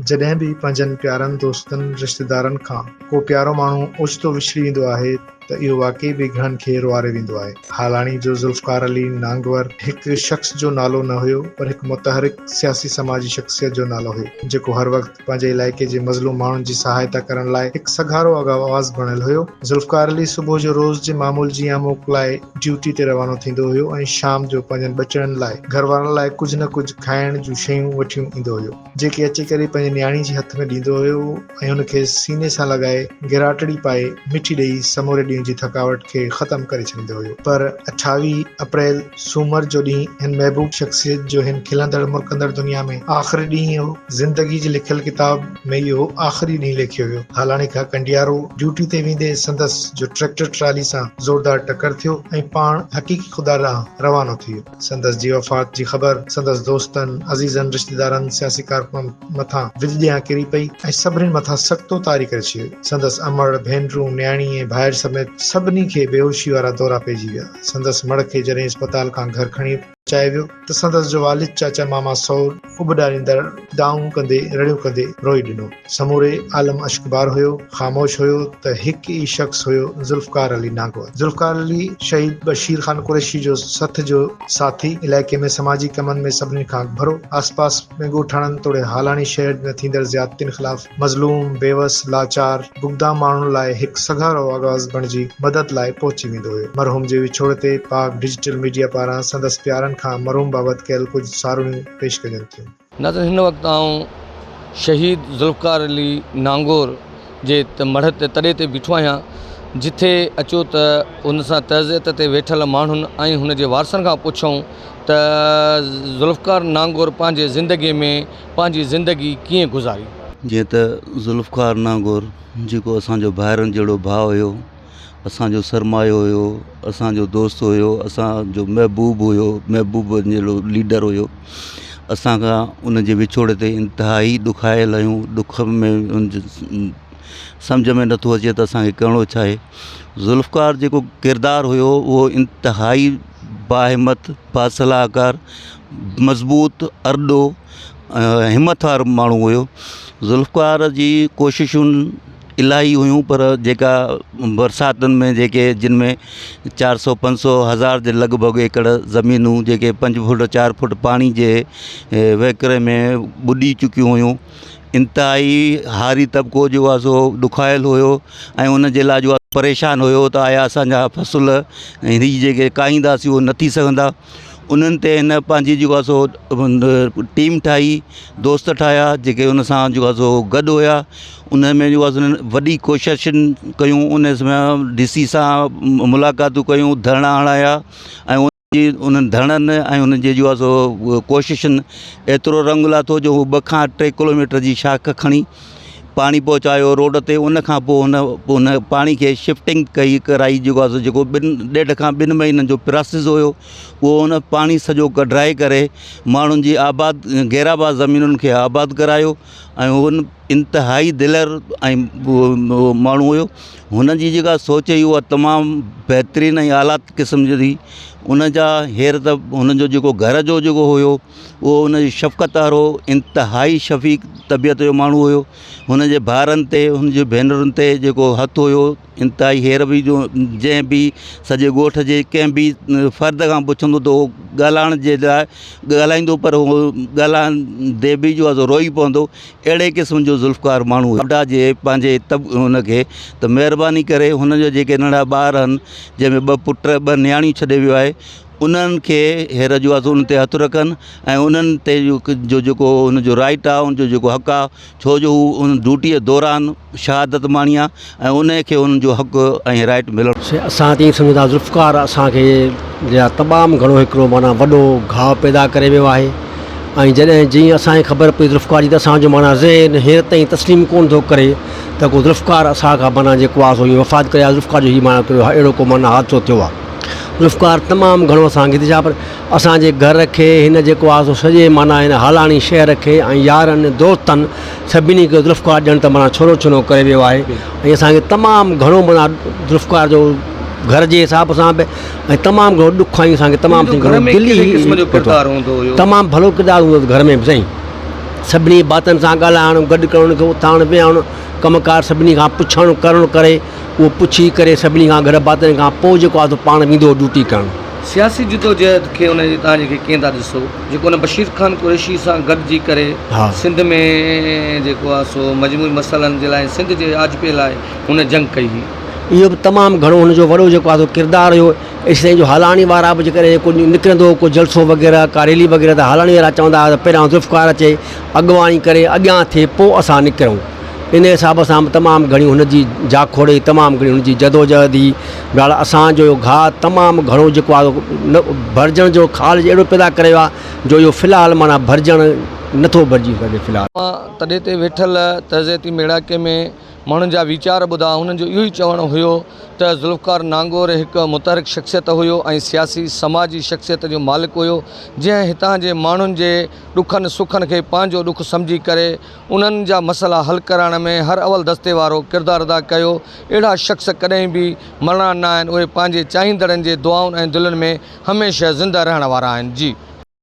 جڏهن به پنهنجن پيارن دوستن رشتيدارن کان ڪو پيارو ماڻهو اوچتو وڇڙي ويندو آهي ته اهو واقعي به گهڻن کي روئاري ويندو آهي. هالاڻي جو ذوالفقار علي نانگور هڪ شخص جو نالو نه هيو پر هڪ متحرڪ سياسي سماجي شخصيت جو نالو هيو جيڪو هر وقت پنهنجي علائقي جي مظلوم ماڻهن جي سهائتا ڪرڻ لاء هڪ سگهارو آواز بڻيل هيو. ذوالفقار علي صبح جو روز جي معمول جيان موڪلائي ڊيوٽي تي روانو ٿيندو هيو ۽ شام جو پنهنجن ٻچڙن لاء گهروارن لاء ڪجهه نه ڪجهه کائڻ جون شيون وٺيون ايندو هيو. جيڪي اچي ڪري پنهنجي نياڻي جي هٿ ۾ ڏيندو هيو ۽ هن کي سيني سان لڳائي گراٽڙي پائي مٺي ڏئي سموري ڏينهن جي ٿڪاوٽ کي ختم ڪري ڇڏيندو هيو. پر 28 اپريل سومر جو ڏينهن هن محبوب شخصيت جو هن کلندڙ مرڪندڙ دنيا ۾ آخري ڏينهن هو. زندگي جي لکيل ڪتاب ۾ اهو آخري ڏينهن ليکيو ويو. هالاڻي کان ڪنڊيارو ڊيوٽي تي ويندي سندس جو ٽريڪٽر ٽرالي سان زوردار ٽڪر ٿيو ۽ پاڻ حقيقي خدا ڏانهن روانو ٿي ويو. سندس جي وفات جي خبر سندس دوستن، عزيزن، رشتيدارن، سياسي ڪارڪنن مٿان وڄ جيان ڪري پئي ۽ سڀني مٿان سڪتو طاري ڪري ڇڏيو. سندس امڙ، ڀينرون، نياڻي ۽ ڀائر سميت سڀني کي بيهوشي وارا دورا پئجي ويا. سندس مڙهه کي جڏهن اسپتال کان گهر کڻي پهچايو ويو ته سندس جو والد چاچا ماما سئوٽ اڀ ڏاريندڙ دانهون ڪندي رڙيون ڪندي روئي ڏنو. سموري عالم اشڪبار هيو، خاموش هيو ته هڪ ئي شخص هيو ذوالفقار علي نانگور. ذوالفقار علي شهيد بشير خان قريشي جو سٿ جو ساٿي، علائقي ۾ سماجي ڪمن ۾ سڀني کان اڳڀرو، آس پاس ۾ ڳوٺاڻن توڙي هالاڻي شهر ۾ ٿيندڙ زيادتين خلاف مظلوم، بيوس، لاچار، گگدام ماڻهن لاء هڪ سگهارو آواز بڻجي مدد لاء پهچي ويندو هيو. مرحوم جي وڇوڙي تي پاڪ ڊجيٽل ميڊيا پاران سندس پيارن کان مرحوم بابت ڪيل ڪجهه ساروڻيون پيش ڪجن ٿيون. ناظرين هن وقت آئون شهيد ذوالفقار علي نانگور جي مڙهه تي تڏي تي بيٺو آهيان جتي اچو ته ان سان تعزيت تي ويٺل ماڻهن ۽ هن جي وارثن کان پڇون ته ذوالفقار نانگور پنهنجي زندگي ۾ پنهنجي زندگي ڪيئن گذاري. جيئن ته ذوالفقار نانگور جيڪو اسان جو ڀائرن جهڙو ڀاء هيو اسان جو سرمايو هيو اسان جو دوست هيو اسان جو محبوب هيو محبوب جهڙو ليڊر هيو اسان کان ان جي وڇوڙي تي انتهائي ڏکايل آهيون ڏک ۾ سمجهه ۾ نٿو اچي ته اسانکي ڪرڻو ڇا آهي ذوالفقار جيڪو ڪردار هيو اهو انتهائي باهمت باصلاحڪار مضبوط ارڏو همت وارو ماڻهو هيو ذوالفقار جي ڪوششن الاهي هيون پر جيڪا برساتن ۾ جيڪي جن ۾ چار سو پنج سو هزار جي لڳ ڀڳ ايڪڙ زمينون جيڪي پنج فوٽ چار فوٽ پاڻي جي وهڪري ۾ ٻڏي چڪيون هيون انتهائي هاري طبقو جو آهي سو ڏکايل هيو ۽ ان جي لاء جو آهي پريشان هيو ته آيا اسانجا فصل ۽ هي جيڪي ڪاهينداسين اهي نه ٿي سگهندا انهن تي هن پنهنجي جيڪو آهي سو ٽيم ٺاهي دوست ٺاهيا جيڪي ان سان جيڪو آهي سو گڏ هيا ان ۾ جيڪو آهي سو انهن وڏي ڪوششن ڪيون ان ڊي سي سان ملاقاتون ڪيون ڌرڻا هڻايا ۽ ان جي انهن ڌرڻن ۽ انهن جي جيڪو آهي سو ڪوششن ايترو رنگ لاٿو جو هو ٻه کان ٽي ڪلوميٽر جي شاخ کڻي پاڻي پهچايو روڊ تي ان کان پوء هن ان پاڻي کي شفٽنگ ڪئي ڪرائي جيڪو آهي سو جيڪو ٻن ڏيڍ کان ٻن مهينن جو پراسيس هيو اهو ان پاڻي سڄو ڪڍرائي ڪري ماڻهن جي آباد غير آباد زمينن کي آباد ڪرايو ۽ هن انتهائي دلير ۽ ماڻهو هيو هن جي جيڪا سوچ هئي اها تمام بهترين ۽ اعليٰ قسم جي هئي ان جا هير ته هن جو جيڪو گهر جو جيڪو هيو اهو ان جي شفقت وارو انتهائي شفيق طبيعت جو ماڻهو هيو هن جي ڀائرن تي هن جي ڀينرن تي جيڪو هٿ هيو انتهائي هير به جو جنهن به سڄي ڳوٺ جي ڪنهن به فرد کان پڇندو ته اهو ڳالهائڻ جي لاء ڳالهائيندو پر اهو ڳالهائيندي به جو آهي سو روئي پوندو اهڙي قسم جو ذوالفقار ماڻهو هيو واپڊا جي پنهنجي تب هن کي ته مهرباني ڪري هن جا جيڪي ننڍا ٻار آهن جنهن ۾ ٻه پٽ ٻه نياڻيون ڇڏي ويو آهي انهن کي هير جو آهي سو ان تي هٿ رکن ۽ انهن تي جو جيڪو ان جو رائيٽ آهي ان جو جيڪو حق آهي ڇو جو هو ان ڊيوٽيء دوران شهادت ماڻي آهي ۽ ان کي ان جو حق ۽ رائيٽ ملڻ. سي اسان ته ائين سمجهون ٿا ذوالفقار اسان کي جا تمام گهڻو هڪڙو معنيٰ وڏو گهاء پيدا ڪري ويو آهي ۽ جڏهن جيئن اسان کي خبر پئي ذوالفقار جي ته اسان جو معنيٰ ذهن هينئر تائين تسليم ڪونه ٿو ڪري ته ڪو ذوالفقار اسان کان معنيٰ جيڪو آهي سو ائين وفات ڪري آهي ذوالفقار جو هي معنيٰ اهڙو ڪو معنيٰ حادثو ٿيو آهي. ذوالفقار تمام گهڻو اسان کي ڇا پر اسان جي گهر کي هن جيڪو آهي سو سڄي معنيٰ هن هالاڻي شهر کي ۽ يارن دوستن سڀني کي ذوالفقار ڄڻ ته معنيٰ ڇورو ڇنو ڪري ويو آهي ۽ اسان کي تمام گهڻو معنيٰ ذوالفقار جو گهر جي حساب سان به ۽ تمام گهڻو ڏک آهي اسان کي تمام گهڻو دلي تمام ڀلو ڪردار هوندو هو گهر ۾ به سائين. سڀني ڀاتين سان ڳالهائڻ گڏ ڪرڻ ان کي اٿارڻ ويهارڻ ڪم ڪار سڀني کان پڇڻ ڪرڻ ڪري اهو پڇي ڪري سڀني کان گهر ڀاتين کان پوء جيڪو آهي سو پاڻ ويندو هو ڊيوٽي ڪرڻ. سياسي جدوجهد کي ان جي توهان جي کي ڪيئن ٿا ڏسو جيڪو ان بشير خان قريشي سان گڏجي ڪري سنڌ ۾ جيڪو آهي سو مجموعي مسئلن جي لاء سنڌ جي آجپي لاء هن جنگ ڪئي هئي. اهو به تمام گهڻو هن جو وڏو جيڪو آهي سو ڪردار هيو ايستائين جو هالاڻي وارا به جيڪڏهن ڪو نڪرندو هو ڪو جلسو وغيره ڪا ريلي وغيره ته هالاڻي وارا چوندا هئا ته پهريان ذوالفقار اچي اڳواڻي ڪري اڳيان ٿئي پوء اسان نڪرون ان حساب سان به تمام گهڻي هن جي جاکوڙ هئي تمام گهڻي هن جي جدوجهد هئي بهرحال اسان جو اهو گهاء تمام گهڻو جيڪو آهي نه ڀرجڻ جو خال اهڙو پيدا ڪري ويو آهي جو اهو في الحال معنيٰ ڀرجڻ نٿو ڀرجي سگهي في الحال. مان تڏي تي ويٺل تعزيتي ميڙاڪي ۾ ماڻهن جا ويچار ٻڌا، انهن جو اهو ئي چوڻ هيو ته ذوالفقار نانگور هڪ متحرڪ شخصيت هيو ۽ سياسي سماجي شخصيت جو مالڪ هيو، جنهن هتان جي ماڻهن جي ڏکن سکن کي پنهنجو ڏک سمجهي ڪري انهن جا مسئلا حل ڪرائڻ ۾ هر اول دستي وارو ڪردار ادا ڪيو، اهڙا شخص ڪڏهن به مرڻا ناهن، اهي پنهنجي چاهيندڙن جي دعائن ۽ دلين ۾ هميشه زنده رهڻ وارا آهن. جي.